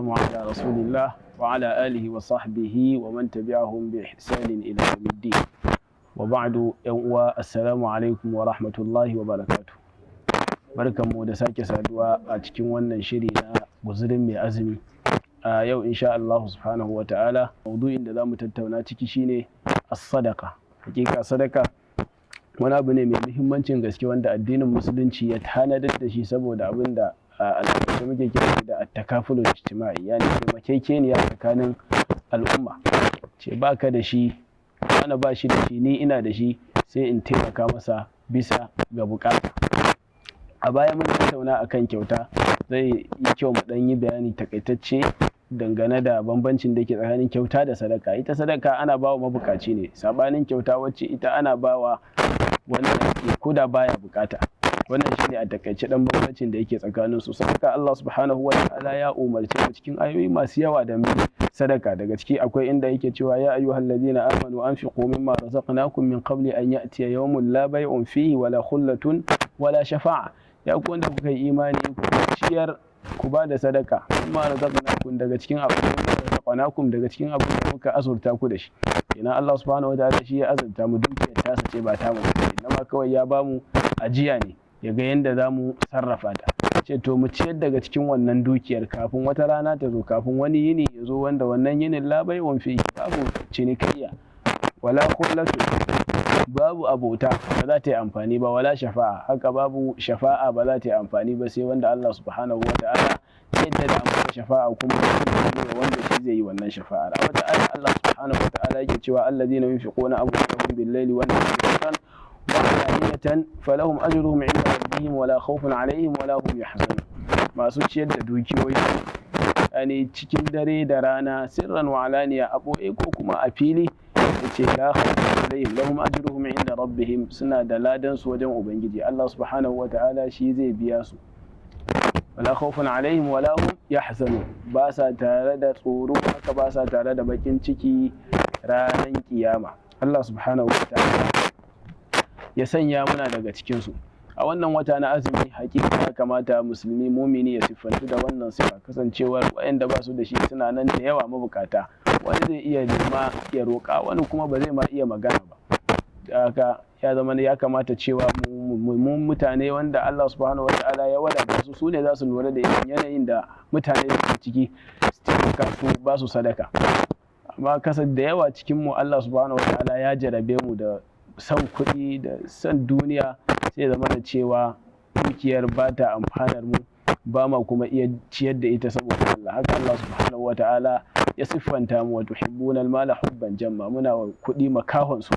والسلام على رسول الله وعلى آله وصحبه ومن تبعهم بإحسان إلى يوم الدين وبعد. السلام عليكم ورحمة الله وبركاته. Barkanmu da sake saduwa a cikin wannan shiri na Guzurin Mai Azumi. A yau, insha Allah subhanahu wa ta'ala, maudu'in da za mu tattauna ciki shine as-sadaqa. Hakika sadaka wani abu ne mai muhimmancin gaske wanda addinin Musulunci ya tanadar da shi, saboda abin da a al'adance muke kira da at-takafulul ijtima'i, yani taimakekeniya tsakanin al'umma. Ce baka da shi, wani ba shi da shi, ni ina da shi, sai in taimaka masa bisa ga bukata. A baya mun tattauna akan kyauta. Zai yi kyau mu ɗan yi bayani takaitacce dangane da bambancin da ke tsakanin kyauta da sadaka. Ita sadaka ana bawa mabukaci ne, sabanin kyauta wacce ita ana bawa wanda ke koda baya bukata. Wannan shine a takaice dan bambancin da yake tsakanin su. Sadaka, Allah subhanahu wa ta'ala ya umarce mu cikin ayoyi masu yawa da mu sadaka. Daga ciki akwai inda yake cewa: "Ya ayyuhal ladina amanu anfiqu mimma razaqnakum min qabli an ya'tiya yawmun la bay'un fihi wala khullatun wala shafa'a." Ya ku wanda kuka yi imani, ku ciyar, ku ba da sadaka, mimma razaqnakum, daga cikin abu, razaqnakum, daga cikin abin da muka azurta ku da shi. Kenan Allah subhanahu wa ta'ala shi ya azurta mu, dukiyar tasa ce, ba ta mu ba, kawai ya bamu ajiya ne ya ga yadda za mu sarrafa ta. Ce to mu ciyar daga cikin wannan dukiyar kafin wata rana ta zo, kafin wani yini ya zo wanda wannan yinin la bai'un fi, babu cinikayya, wala khullatu, babu abota, ba za ta yi amfani ba, wala shafa'a, haka babu shafa'a, ba za ta yi amfani ba, sai wanda Allah subhanahu wa ta'ala yadda da amfani shafa'a, kuma wanda shi zai yi wannan shafa'ar. A wata aya Allah subhanahu wa ta'ala yake cewa: "Alladhina yunfiquna amwalahum bil-laili wan-nahari وعلانية فلهم أجرهم عند ربهم ولا خوف عليهم ولا هم يحزنون." Masu ciyar da dukiyoyi, yani cikin dare da rana, sirran wa alaniya, a ɓoye ko kuma a fili, yace la khawfun alaihim, lahum ajruhum inda rabbihim, suna da ladan su wajen Ubangiji. Allah subhanahu wa ta'ala shi zai biya su. Wala khawfun alaihim wala hum yahzanun, ba sa tare da tsoro, haka ba sa tare da bakin ciki ranan kiyama. Allah subhanahu wa ta'ala ya sanya muna daga cikin su. A wannan wata na azumi, hakika ya kamata musulmi mumini ya siffantu da wannan sifa, kasancewar waɗanda ba su da shi suna nan da yawa, mabukata. Wani zai iya nema ya roƙa, wani kuma ba zai ma iya magana ba. Haka ya zama ya kamata cewa mu mutane wanda Allah subhanahu wa ta'ala ya wadata su, su ne za su lura da irin yanayin da mutane suke ciki, su taimaka su ba su sadaka. Amma kasa da yawa cikin mu, Allah subhanahu wa ta'ala ya jarabe mu da son kuɗi da son duniya, sai zama da cewa dukiyar ba ta amfanar mu, ba ma kuma iya ciyar da ita saboda Allah. Haka Allah subhanahu wa ta'ala ya siffanta mu: "Wa tuhibbuna al-mala hubban jamma." Muna wa kuɗi makahon su.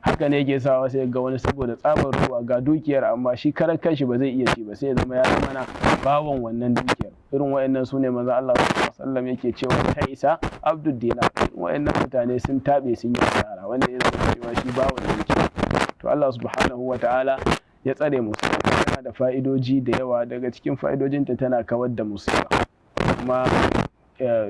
Haka ne yake sawa sai ga wani saboda tsabar ruwa, ga dukiyar amma shi karan kanshi ba zai iya ci ba, sai ya zama ya zama na bawan wannan dukiyar. Irin wayannan su ne manzo Allah sallallahu alaihi wasallam yake cewa: "Ta'isa abdud dinar." Irin wayannan mutane sun tabe, sun yi asara, wanda ya zama cewa shi bawan dukiya. To Allah subhanahu wa ta'ala ya tsare mu. Tana da fa'idoji da yawa. Daga cikin fa'idojinta, tana kawar da musiba. Kuma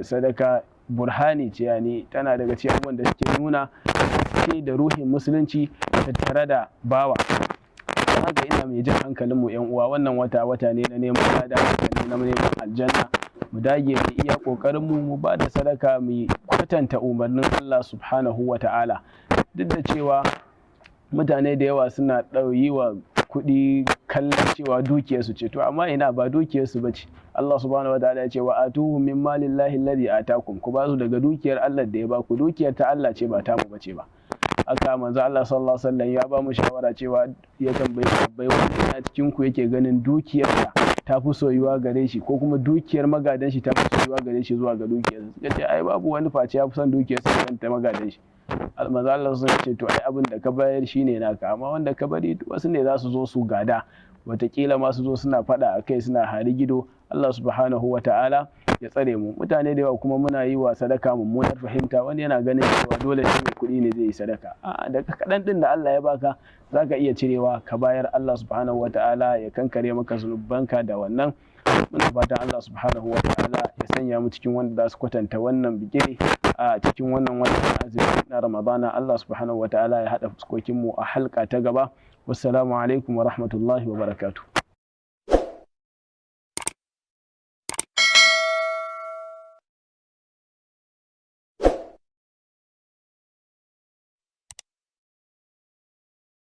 sadaka burhani ce, yani tana daga cikin abubuwan da suke nuna haske da ruhin Musulunci tattare da bawa. Haka ina mai jan hankalin mu, yan uwa, wannan wata wata ne na neman lada, wata ne na neman aljanna. Mu dage, mu iya kokarin mu, mu ba da sadaka, mu kwatanta umarnin Allah subhanahu wa ta'ala. Duk da cewa mutane da yawa suna ɗauyi wa kuɗi kallon cewa dukiyarsu ce, to amma ina, ba dukiyarsu ba ce. Allah subhanahu wataala ya ce: "Wa atuhum min malillahi alladhi atakum." Ku ba su daga dukiyar Allah da ya ba ku. Dukiyar ta Allah ce, ba tamu bace ba. Haka manzo Allah sallallahu alaihi wasallam ya ba mu shawara cewa, ya tambayi sahabbai: "Wanda yana cikin ku yake ganin dukiyarsa ta fi soyuwa gare shi, ko kuma dukiyar magadan shi ta fi soyuwa gare shi zuwa ga dukiyarsa?" Suka ce ai babu wani face ya fi son dukiyarsa kan ta magadan shi. Manzo Allah sun ce: "To ai abin da ka bayar shine naka, amma wanda ka bari wasu ne za su zo su gada, watakila ma su zo suna faɗa a kai, suna harigido." Allah subhanahu wa ta'ala ya tsare mu. Mutane da yawa kuma muna yi wa sadaka mummunar fahimta. Wani yana ganin cewa dole sai mai kuɗi ne zai yi sadaka. A daga kaɗan ɗin da Allah ya baka, zaka iya cirewa ka bayar, Allah subhanahu wa ta'ala ya kankare maka zunubanka da wannan. Muna fatan Allah subhanahu wa ta'ala ya sanya mu cikin wanda za su kwatanta wannan bigire a cikin wannan watan azumi na Ramadana. Allah subhanahu wa ta'ala ya haɗa fuskokin mu a halka ta gaba. Wassalamu alaikum wa rahmatullahi wa barakatuh.